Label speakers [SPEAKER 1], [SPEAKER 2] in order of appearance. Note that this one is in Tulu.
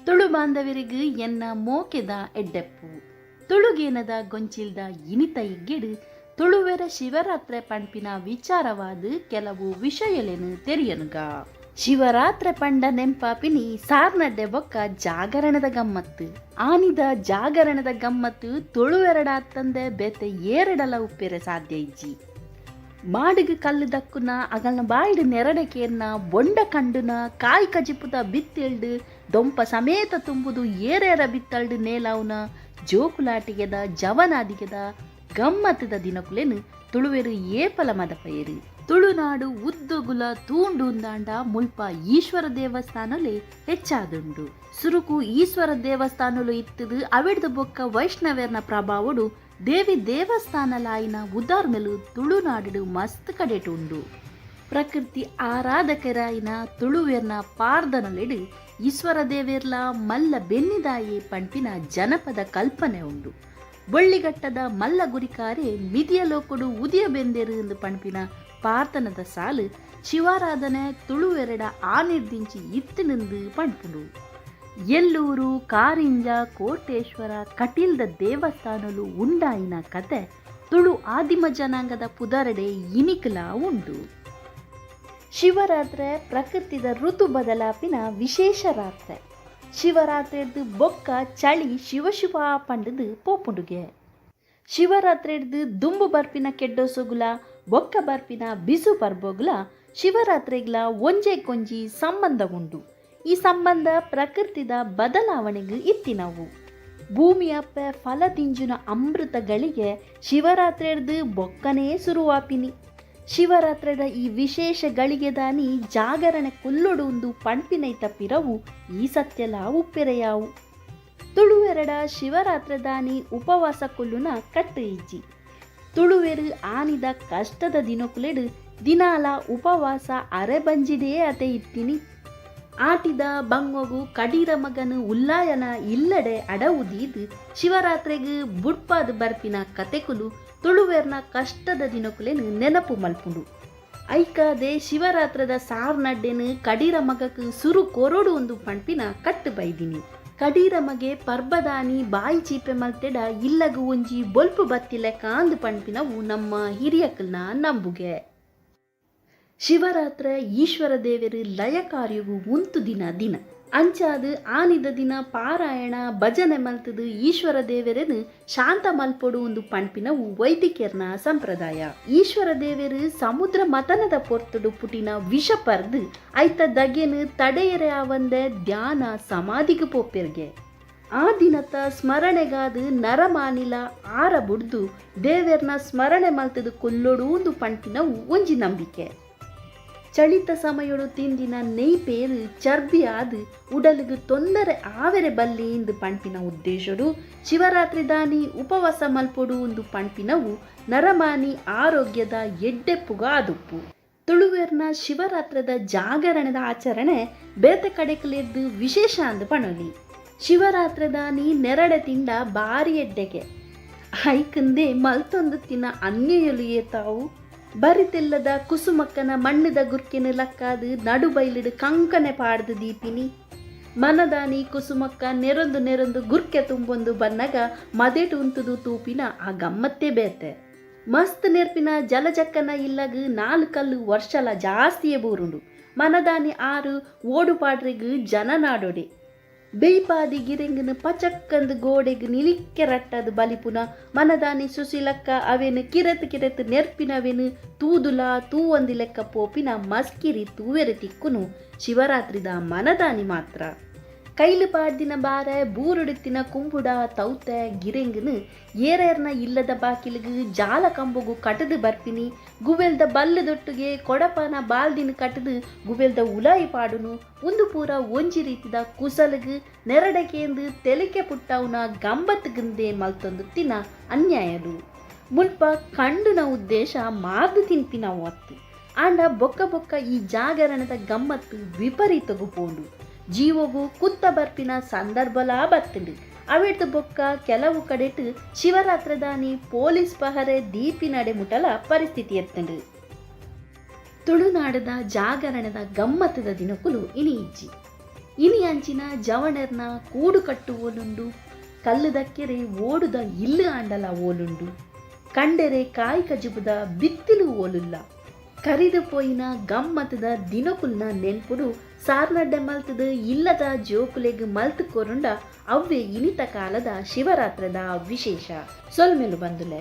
[SPEAKER 1] ತುಳು ಬಾಂಧವರಿಗ್ ಎನ್ನ ಮೋಕೆದ ಎಡ್ಡೆಪ್ಪು. ತುಳುಗೇನದ ಗೊಂಚಿಲ್ದ ಇನಿತ ಇಗ್ಗೆಡ್ ತುಳುವೆರ ಶಿವರಾತ್ರೆ ಪನ್ಪಿನ ವಿಚಾರವಾದ್ ಕೆಲವು ವಿಷಯಲೆನ್ ತೆರಿಯೊನುಗ. ಶಿವರಾತ್ರೆ ಪಂಡ ನೆಂಪಾಪಿನಿ ಸಾರ್ನಡ್ಡೆ ಬೊಕ್ಕ ಜಾಗರಣದ ಗಮ್ಮತ್ತ್. ಆನಿದ ಜಾಗರಣದ ಗಮ್ಮತ್ತ್ ತುಳುವೆರಡ ಅತ್ತಂದೆ ಬೇತೆ ಏರೆಡಲ ಉಪ್ಪೆರೆ ಸಾಧ್ಯ ಇಜ್ಜಿ. ಮಾಡಗ್ ಕಲ್ಲ್ ದಕ್ಕುನ, ಅಗಲ್ನ ಬಾಯಿಡ್ ನೆರಡೆ ಕೇನ್ನ, ಬೊಂಡ ಕಂಡುನ, ಕಾಯಿ ಕಜಿಪುದ ಬಿತ್ತೆಲ್ಡ್ ದೊಂಪ ಸಮೇತ ತುಂಬುದು ಏರೇರ ಬಿತ್ತಲ್ಡ್ ನೇಲಾವುನ ಜೋಕುಲಾಟಿಗೆದ, ಜವನಾದಿಗೆದ ಗಮ್ಮತ್ದ ದಿನಕುಲೆನ್ ತುಳುವೆರ್ ಏಪಲ ಮದಪಯೆರ್. ತುಳುನಾಡು ಉದ್ದೊಗುಲ ತೂಂಡೂಂದಾಂಡ ಮುಲ್ಪ ಈಶ್ವರ ದೇವಸ್ಥಾನೊಲೆ ಹೆಚ್ಚಾದುಂಡು. ಸುರುಕು ಈಶ್ವರ ದೇವಸ್ಥಾನೊಲು ಇತ್ತುದ್ ಅವೆಡ್ದ್ ಬೊಕ್ಕ ವೈಷ್ಣವೆರ್ನ ಪ್ರಭಾವೊಡು ದೇವಿ ದೇವಸ್ಥಾನಲಾಯಿನ ಉದಾರ್ಮೆಲು ತುಳುನಾಡುಡ್ ಮಸ್ತ್ ಕಡೆಟ್ ಉಂಡು. ಪ್ರಕೃತಿ ಆರಾಧಕೆರಾಯಿನ ತುಳುವೆರ್ನ ಪಾರ್ದನೊಲೆಡ್ ಈಶ್ವರ ದೇವೆರ್ಲಾ ಮಲ್ಲ ಬೆನ್ನಿದಾಯೆ ಪನ್ಪಿನ ಜನಪದ ಕಲ್ಪನೆ ಉಂಡು. ಬೊಳ್ಳಿಘಟ್ಟದ ಮಲ್ಲ ಗುರಿಕಾರೆ ಮಿದಿಯ ಲೋಕೊಡು ಉದಿಯ ಬೆಂದೆರ್ ಇಂದ್ ಪನ್ಪಿನ ಪಾರ್ತನದ ಸಾಲ್ ಶಿವಾರಾಧನೆ ತುಳುವೆರೆಡ ಆನಿರ್ದಿಂಚಿ ಇತ್ತ್ಂಡ್ಂದ್ ಪನ್ಪುಂಡು. ಎಲ್ಲೂರು, ಕಾರಿಂಜ, ಕೋಟೇಶ್ವರ, ಕಟೀಲ್ದ ದೇವಸ್ಥಾನೊಲು ಉಂಡಾಯಿನ ಕತೆ ತುಳು ಆದಿಮ ಜನಾಂಗದ ಪುದರ್ಡೆ ಇನಿಕ್ಲಾ ಉಂಡು. ಶಿವರಾತ್ರೆ ಪ್ರಕೃತಿದ ಋತು ಬದಲಾಪಿನ ವಿಶೇಷ ರಾತ್ರೆ. ಶಿವರಾತ್ರೆಡ್ದ್ ಬೊಕ್ಕ ಚಳಿ ಶಿವ ಶಿವ ಪಂಡ್ದ್ ಪೋಪುಂಡುಗೆ. ಶಿವರಾತ್ರೆಡ್ದ್ ದುಂಬು ಬರ್ಪಿನ ಕೆಡ್ಡೊಸೊಗುಲಾ ಬೊಕ್ಕ ಬರ್ಪಿನ ಬಿಸು ಪರ್ಬೊಗುಲಾ ಶಿವರಾತ್ರೆಗ್ಲಾ ಒಂಜೆಕ್ಕೊಂಜಿ ಸಂಬಂಧ ಉಂಡು. ಈ ಸಂಬಂಧ ಪ್ರಕೃತಿದ ಬದಲಾವಣೆಗ್ ಇತ್ತಿನವು. ಭೂಮಿ ಅಪ್ಪೆ ಫಲ ದಿಂಜುನ ಅಮೃತ ಗಳಿಗೆ ಶಿವರಾತ್ರೆಡ್ದ್ ಬೊಕ್ಕನೇ ಸುರುವಾಪಿನಿ. ಶಿವರಾತ್ರೆದ ಈ ವಿಶೇಷ ಗಳಿಗೆದಾನಿ ಜಾಗರಣೆ ಕುಲ್ಲೊಡು ಉಂದು ಪಣ್ಪಿನೈತ ಪಿರವು ಈ ಸತ್ಯಲಾ ಉಪ್ಪೆರೆಯಾವು. ತುಳುವೆರೆಡ ಶಿವರಾತ್ರೆದಾನಿ ಉಪವಾಸ ಕುಲ್ಲುನ ಕಟ್ಟ್ ಇಜ್ಜಿ. ತುಳುವೆರ್ ಆನಿದ ಕಷ್ಟದ ದಿನೊಕುಲೆಡ್ ದಿನಾಲ ಉಪವಾಸ ಅರೆಬಂಜಿಡೇ ಅತೆ ಇತ್ತಿನಿ. ಆಟಿದ ಬಂಗೊಗು ಕಡೀರ ಮಗನ್ ಉಲ್ಲಾಯನ ಇಲ್ಲಡೆ ಅಡವು ದೀದ್ ಶಿವರಾತ್ರೆಗ್ ಬುಡ್ಪಾದ್ ಬರ್ಪಿನ ಕತೆಕುಲು ತುಳುವೆರ್ನ ಕಷ್ಟದ ದಿನೊಕುಲೆನ್ ನೆನಪು ಮಲ್ಪುಂಡು. ಐಕಾದೆ ಶಿವರಾತ್ರೆದ ಸಾರ್ನಡ್ಡೆನ್ ಕಡೀರ ಮಗಕ್ ಸುರು ಕೊರೊಡು ಉಂದು ಪನ್ಪಿನ ಕಟ್ಟ್ ಬೈದಿನಿ. ಕಡೀರ ಮಗೆ ಪರ್ಬದಾನಿ ಬಾಯಿ ಚೀಪೆ ಮಲ್ತೆಡ ಇಲ್ಲಗ್ ಒಂಜಿ ಬೊಲ್ಪು ಬತ್ತಿಲೆಕಾಂದ್ ಪನ್ಪಿನವು ನಮ್ಮ ಹಿರಿಯಕ್ಲ್ನ ನಂಬುಗೆ. ಶಿವರಾತ್ರೆ ಈಶ್ವರ ದೇವೆರ್ ಲಯ ಕಾರ್ಯೊಗು ಉಂತುದಿನ ದಿನ. ಅಂಚಾದ್ ಆನಿದ ದಿನ ಪಾರಾಯಣ, ಭಜನೆ ಮಲ್ತ್ದ್ ಈಶ್ವರ ದೇವೆರೆನ್ ಶಾಂತ ಮಲ್ಪೊಡು ಉಂದು ಪನ್ಪಿನವು ವೈದಿಕೆರ್ನ ಸಂಪ್ರದಾಯ. ಈಶ್ವರ ದೇವೆರ್ ಸಮುದ್ರ ಮಥನದ ಪೊರ್ತುಡು ಪುಟಿನ ವಿಷ ಪರ್ದ್ ಐತ ದಗೆನ್ ತಡೆಯೆರೆ ಆವಂದೆ ಧ್ಯಾನ ಸಮಾಧಿಗ್ ಪೋಪೆರ್ಗೆ. ಆ ದಿನತ ಸ್ಮರಣೆಗಾದ್ ನರಮಾನಿಲ ಆರ ಬುಡ್ದು ದೇವೆರ್ನ ಸ್ಮರಣೆ ಮಲ್ತ್ದ್ ಕುಲ್ಲೊಡೂಂದು ಪನ್ಪಿನವು ಒಂಜಿ ನಂಬಿಕೆ. ಚಳಿತ ಸಮಯೊಡು ತಿಂದಿನ ನೆಯ್ ಪೇರ್ ಚರ್ಬಿ ಆದ್ ಉಡಲ್ಗ್ ತೊಂದರೆ ಆವೆರೆ ಬಲ್ಲಿ ಇಂದ್ ಪನ್ಪಿನ ಉದ್ದೇಶೊಡು ಶಿವರಾತ್ರಿದಾನಿ ಉಪವಾಸ ಮಲ್ಪೊಡು ಇಂದ್ ಪನ್ಪಿನವು ನರಮಾನಿ ಆರೋಗ್ಯದ ಎಡ್ಡೆಪ್ಪುಗು ಆದುಪ್ಪು. ತುಳುವೆರ್ನ ಶಿವರಾತ್ರೆದ ಜಾಗರಣೆದ ಆಚರಣೆ ಬೇತೆ ಕಡೆಕ್ಲೆರ್ದ್ ವಿಶೇಷ ಅಂದ್ ಪನೊಲಿ. ಶಿವರಾತ್ರೆದಾನಿ ನೆರಡೆ ತಿಂಡ ಬಾರಿ ಎಡ್ಡೆಗೆ. ಐಕ್ಂದೇ ಮಲ್ತೊಂದುತ್ತಿನ ಅನ್ಯಯೊಲು ಏತಾವು? ಬರಿತೆಲ್ಲದ ಕುಸುಮಕ್ಕನ ಮಣ್ಣ್ದ ಗುರ್ಕೆನ್ ಲಕ್ಕಾದ್ ನಡುಬೈಲ್ಡ್ ಕಂಕನೆ ಪಾಡ್ದ್ ದೀಪಿನಿ. ಮನದಾನಿ ಕುಸುಮಕ್ಕ ನೆರೊಂದು ನೆರೊಂದು ಗುರ್ಕೆ ತುಂಬೊಂದು ಬನ್ನಗ ಮದೆಟ್ ಉಂತುದು ತೂಪಿನ ಆ ಗಮ್ಮತ್ತೇ ಬೇತೆ. ಮಸ್ತ್ ನೆರ್ಪಿನ ಜಲಜಕ್ಕನ ಇಲ್ಲಗ್ ನಾಲ್ ಕಲ್ಲ್ ವರ್ಷಲ ಜಾಸ್ತಿಯೇ ಬೂರುಂಡು. ಮನದಾನಿ ಆರ್ ಓಡು ಪಾಡ್ರೆಗ್ ಜನ ನಾಡೊಡೆ. ಬೆಯ್ಪಾದಿ ಗಿರೆಂಗ್ನ್ ಪಚಕ್ಕಂದ್ ಗೋಡೆಗ್ ನಿಲಿಕ್ಕೆ ರಟ್ಟಾದ್ ಬಲಿಪುನ ಮನದಾನಿ ಸುಸಿಲಕ್ಕ ಅವೆನ್ ಕಿರೆತ್ ಕಿರೆತ್ ನೆರ್ಪಿನವೆನ್ ತೂದುಲಾ ತೂವಂದಿಲೆಕ್ಕ ಪೋಪಿನ ಮಸ್ಕಿರಿ ತೂವೆರೆ ತಿಕ್ಕುನು ಶಿವರಾತ್ರಿದ ಮನದಾನಿ ಮಾತ್ರ. ಕೈಲ್ ಪಾಡ್ದಿನ ಬಾರೆ ಬೂರುಡಿತ್ತಿನ ಕುಂಬುಡ, ತೌತೆ, ಗಿರೆಂಗ್ನ್ ಏರೇರ್ನ ಇಲ್ಲದ ಬಾಕಿಲ್ಗ್ ಜಾಲ ಕಂಬೊಗು ಕಟ್ದ್ ಬರ್ಪಿನಿ, ಗುವೆಲ್ದ ಬಲ್ಲ್ ದೊಟ್ಟುಗೆ ಕೊಡಪಾನ ಬಾಲ್ದಿನ್ ಕಟ್ದ್ ಗುವೆಲ್ದ ಉಲಾಯಿ ಪಾಡುನು ಉಂದು ಪೂರ ಒಂಜಿ ರೀತಿದ ಕುಸಲ್ಗ್ ನೆರಡೆ ಕೇಂದ್ ತೆಲಿಕೆ ಪುಟ್ಟಾವುನ ಗಂಬತ್ಗ್ಂದೇ ಮಲ್ತೊಂದುತ್ತಿನ ಅನ್ಯಾಯಲು. ಮುಲ್ಪ ಕಂಡುನ ಉದ್ದೇಶ ಮಾರ್ದ್ ತಿನ್ಪಿನವು ಅತ್ತ್. ಆಂಡ ಬೊಕ್ಕ ಬೊಕ್ಕ ಈ ಜಾಗರಣೆದ ಗಮ್ಮತ್ತ್ ವಿಪರೀತೊಗು ಪೋಂಡು. ಜೀವೊಗು ಕುತ್ತ ಬರ್ಪಿನ ಸಂದರ್ಭಲಾ ಬತ್ತ್ಂಡ್. ಅವೆಡ್ದ್ ಬೊಕ್ಕ ಕೆಲವು ಕಡೆಟ್ ಶಿವರಾತ್ರೆದಾನಿ ಪೊಲೀಸ್ ಪಹರೆ ದೀಪಿನಡೆ ಮುಟಲ ಪರಿಸ್ಥಿತಿ ಎತ್ತ್ಂಡ್. ತುಳುನಾಡ್ದ ಜಾಗರಣೆದ ಗಮ್ಮತ್ತ್ದ ದಿನೊಕುಲು ಇನಿ ಇಜ್ಜಿ. ಇನಿ ಅಂಚಿನ ಜವಣೆರ್ನ ಕೂಡು ಕಟ್ಟು ಓಲುಂಡು? ಕಲ್ಲುದಕ್ಕೆರೆ ಓಡುದ ಇಲ್ಲು ಆಂಡಲ ಓಲುಂಡು? ಕಂಡೆರೆ ಕಾಯಿ ಕಜುಬುದ ಬಿತ್ತಿಲು ಓಲುಲ್ಲ? ಕರಿದು ಪೋಯಿನ ಗಮ್ಮತದ ದಿನಕುಲ್ನ ನೆನ್ಪುಡು ಸಾರ್ನಡ್ಡೆ ಮಲ್ತದ ಇಲ್ಲದ ಜೋಕುಲೆಗ್ ಮಲ್ತ್ ಕೊರುಂಡ ಅವ್ವೆ ಇನಿತ ಕಾಲದ ಶಿವರಾತ್ರದ ವಿಶೇಷ. ಸೊಲ್ಮೆಲು ಬಂದುಲೆ.